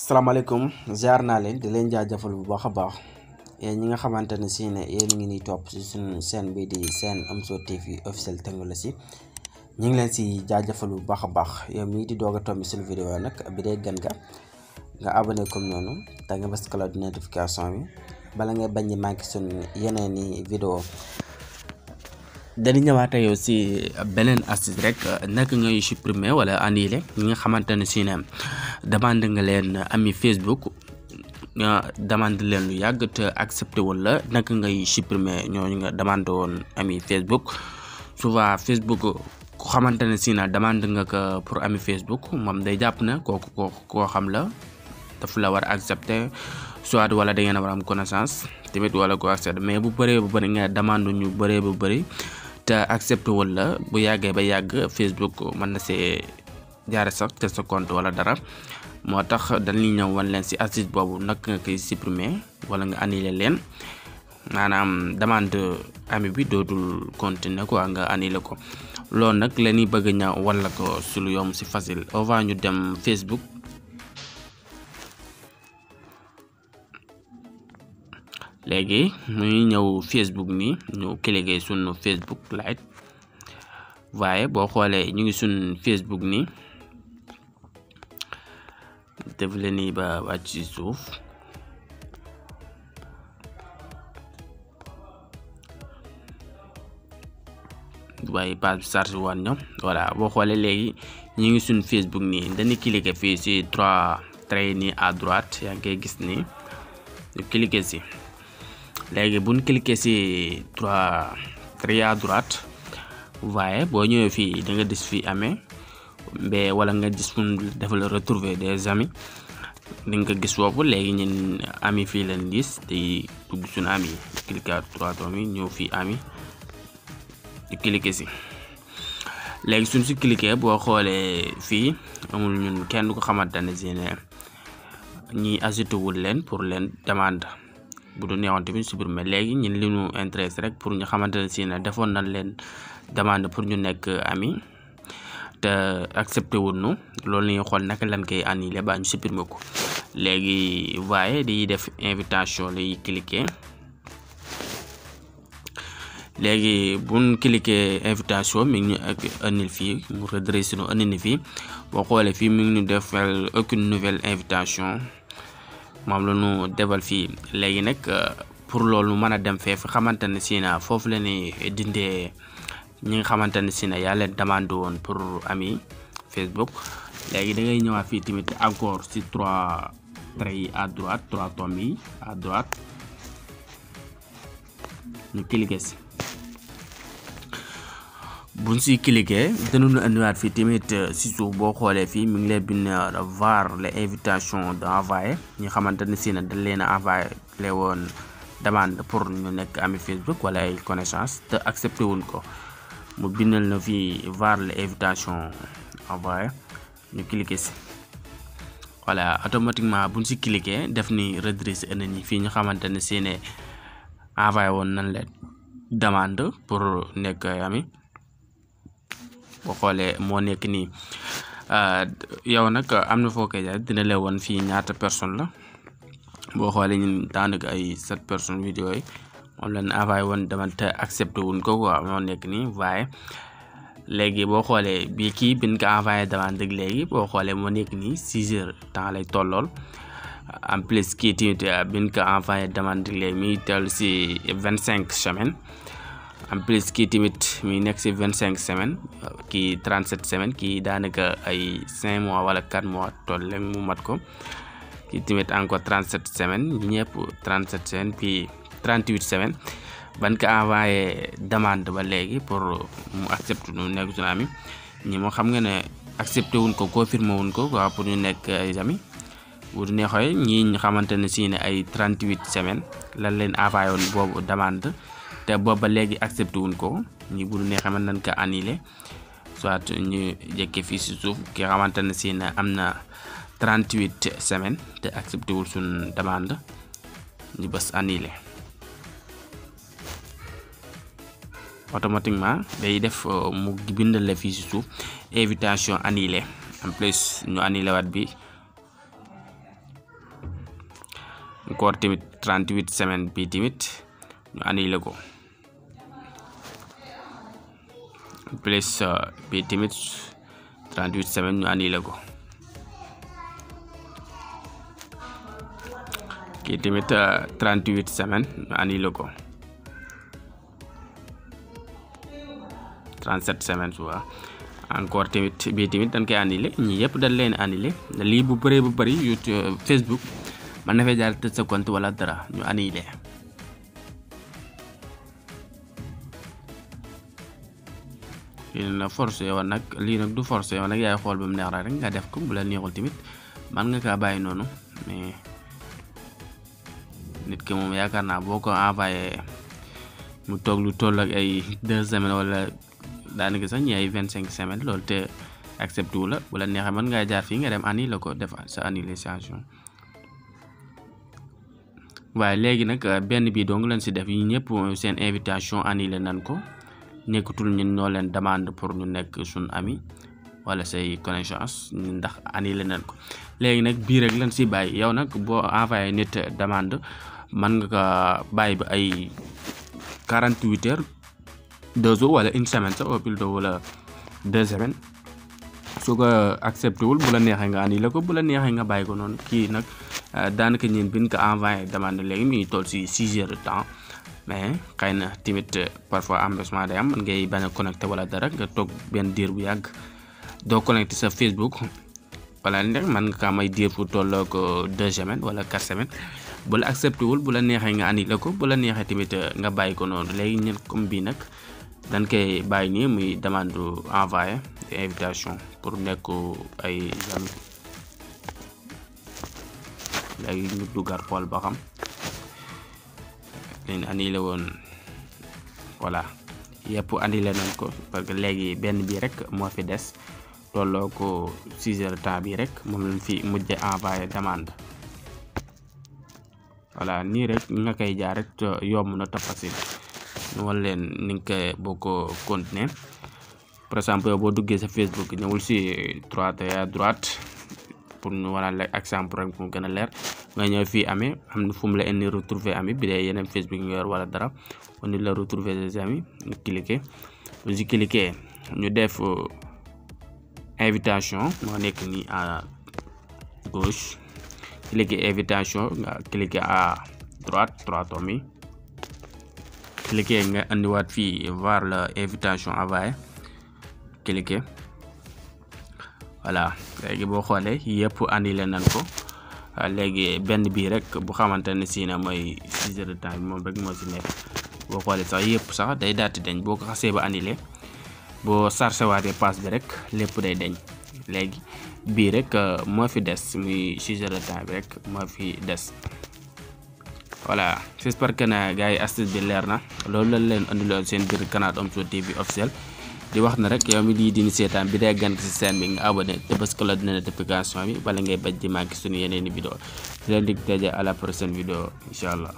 salaamaaleykum ziar naa leen di leen jaajëfal bu baax a baax yéen ñi nga xamante ne si ne yéen ngi nii topp si suñu chaîne bi di chaîne Omzo TV officiel technologie ñu ngi leen si jaajëfal bu baax a baax yow mii di doog a tombi suñu vidéo nag bi dee gën nga abonné comme noonu te nga bës cloche de notification bi bala ngay bañ a manqué suñu yeneen i vidéo. dañu ñëwaat yow si beneen astuce rek naka ngay supprimer wala annuler ñi nga xamante ne si ne demande nga leen ami Facebook demande leen lu yàgg te accepté wul la naka ngay supprimer ñooñu nga demande woon ami Facebook. souvent Facebook ku xamante ne si ne demande nga ko pour ami Facebook moom day jàpp na kooku koo xam la daf la war a accepté soit wala da ngeen a war a am connaissance tamit wala ko accepté mais bu bëree nga demande ñu bëree bu bëri te accepté wul la bu yàggee ba yàgg Facebook mën na see jaare sax te sa compte wala dara moo tax dañuy ñëw wan leen si astuce boobu naka nga koy supprimer wala nga annuler leen maanaam demande ami bi dootul continuer quoi nga annuler ko. loolu nag la ñuy bëgg ñëw wala ko su lu yomb si facile on va ñu dem Facebook. léegi muy ñëw Facebook nii ñu cliquer sunu Facebook Lite waaye boo xoolee ñu ngi sunu Facebook nii def leen nii ba wàcc ci suuf waaye page bi chargé woon ñoom voilà boo xoolee léegi ñu ngi sunu Facebook nii dañuy cliquer fii ci 3 traits nii à droite yaa ngi koy gis nii ñu cliquer ci. léegi bu ñu cliquer ci 3 traits à droite waaye boo ñëwee fii da nga gis fii amee mais wala nga gis fu dafa la retrouver des amis di nga ko gis foofu léegi ñun ami fii leen gis te dugg suñu ami cliquer 3 toom yi ñëw fii ami di cliquer ci. léegi suñ si cliquer boo xoolee fii amul ñun kenn ko xamante ne si ne ñi ajouté wul leen pour leen demande bu du neexoon tamit supprimer léegi ñun li ñu intéressé rek pour ñu xamante ne si ne defoon nañ leen demande pour ñu nekk ami te accepté wul nu loolu la ñuy xool naka lañ koy annuler ba ñu supprimer ko. léegi waaye di def invitation lay cliquer léegi buñ cliquer invitation mi ngi ñu ak annule fii mu redressé nu annule fii boo xoolee fii mi ngi ñu defal aucune nouvelle invitation moom la ñu defal fii. léegi nag pour loolu mën a dem feef xamante ne si na foofu la ñuy dindee ñi nga xamante ne si na yaa leen demande woon pour ami Facebook. léegi da ngay ñëwaat fii tamit encore si 3 traits yi à droite 3 tomes yi à droite ñu cliquer si. buñ si cliquer danañu indiwaat fii tamit si suuf boo xoolee fii mi ngi lay bind voir les invitations d'envoyer ñi xamante ne si ne dañ leen a envoyé le woon demande pour ñu nekk ami Facebook wala ay connaissance te accepté wuñ ko mu bindal na fii voir les invitations envoyé ñu cliquer si. voilà automatiquement buñ si cliquer def ni redressé ñi fii ñu xamante ne si ne envoyé woon nañ leen demande pour nekk ami. boo xoolee moo nekk nii yow nag am na foo koy jaay dina la woon fii ñaata personne la boo xoolee ñun daanaka ay 7 personnes vidéo yi moom lañ envoyé woon demande te accepté wuñ ko quoi moo nekk nii waaye léegi boo xoolee bii kii bin ko envoyé demande ak léegi boo xoolee moo nekk nii 6 heures temps lay tollool en plus kii tamit bin ko envoyé demande ak léegi mi toll si 25 semaines. en plus kii tamit mi nekk si 25 semaines kii 37 semaines kii daanaka ay 5 mois wala 4 mois toll leen mu mat ko kii tamit encore 37 semaines ñëpp 37 semaines puis 38 semaines ban ko envoyé demande ba léegi pour mu accepté nu nekk suñu ami ñi moo xam nga ne accepté wuñ ko confirmé wuñ ko waaw pour ñu nekk ay ami bu du neexee ñii ñu xamante ne si ne ay 38 semaines lan leen envoyé woon boobu demande te booba léegi accepté wuñ ko ñi bu neexee mën nañ ko annuler soit ñu jekke fii si suuf ki xamante ne si ne am na 38 semaines te accepté wul suñ demande ñu bës annuler automatiquement day def mu bindal la fii si suuf invitation annulée en plus ñu annuler waat bi encore tamit 38 semaines bi tamit ñu annulé ko plus bi tamit 38 semaines ñu annulé ko kii tamit 38 semaines ñu annulé ko 37 semaines waa encore tamit bi tamit dañ koy annulé ñi yëpp dañ leen annulé lii bu bëree bu bëri YouTube Facebook man na fay jaar tëj sa compte wala dara ñu annulé lii na forcé yow nag lii nag du forcé yow nag yaay xool ba mu neex rek nga def ko bu la neexul tamit man nga kaa bàyyi noonu mais nit ki moom yaakaar naa boo ko envoyé mu toog lu toll ak ay 2 semaines wala daanaka sax ñi ay 25 semaines loolu te accepté wu la bu la neexee mën ngaa jaar fii nga dem annulé ko def sa annulation waaye léegi nag benn bi dong lañ si def yi ñëpp seen invitation annulé nan ko nekkatul ñun ñoo leen demande pour ñu nekk suñ ami wala say connaissance ndax annulé nan ko léegi nag bii rek lañ si bàyyi yow nag boo envoyé nit demande mën nga ko bàyyi ba ay 48 heures 2 jours wala une semaine sax au plutôt wala 2 semaines su ko accepté wul bu la neexee nga annulé ko bu la neexee nga bàyyi ko noonu kii nag daanaka ñun biñ ko envoyé demande léegi mi ngi toll si 6 heures de temps mais xëy na tamit parfois empêchement day am man ngay bañ a connecté wala dara nga toog benn diir bu yàgg doo connecté sa Facebook wala nag man nga kaa may diir fu tolloo ko 2 semaines wala 4 semaines bu la accepté wul bu la neexee nga annulé ko bu la neexee tamit nga bàyyi ko noonu léegi ñun comme bii nag dañ koy bàyyi nii muy demande envoyé invitation pour nekk ay amis léegi ñu duggaat xool ba xam leen annulé woon voilà yëpp annulé nañ ko parce que léegi benn bi rek moo fi des tolloo ko 6 heures de temps bi rek moom lañ fi mujjee envoyé demande voilà nii rek nga koy jaar rek yomb na te facile ñu wan leen ni nga koy boo ko continuer par exemple yow boo duggee sa Facebook ñëwul si droite pour ñu waral la exemple rek mu gën a leer nga ñëw fii amee xam ne fu mu la indi retrouver ami bi dee yeneen Facebook nga yor wala dara on la retrouver des amis ñu cliquer bu si cliquer ñu def invitation moo nekk nii à gauche cliquer invitation nga cliquer à droite 3 tomes yi cliquer nga andiwaat fii voir la invitation envoyée cliquer voilà léegi boo xoolee yëpp annulé nañ ko léegi benn bii rek bu xamante ne si na mooy 6 heures de temps bi moom rek moo si nekk boo xoolee sax yëpp sax day daati dañ boo ko xasee ba annulé boo chargé waatee pass bi rek lépp day dañ léegi bii rek moo fi des muy 6 heures de temps bi rek moo fi des voilà j'espère que na gars yi astuce bi leer na loolu lañ leen andiloon seen biir canal Omzo TV officiel di wax na rek yow mi di dini seetaan bi day gan ci chaîne bi nga abonné te bës ko la dina notification bi bala ngay bañ di manqué suñu yeneen i vidéo di leen dig daje à la prochaine vidéo incha allah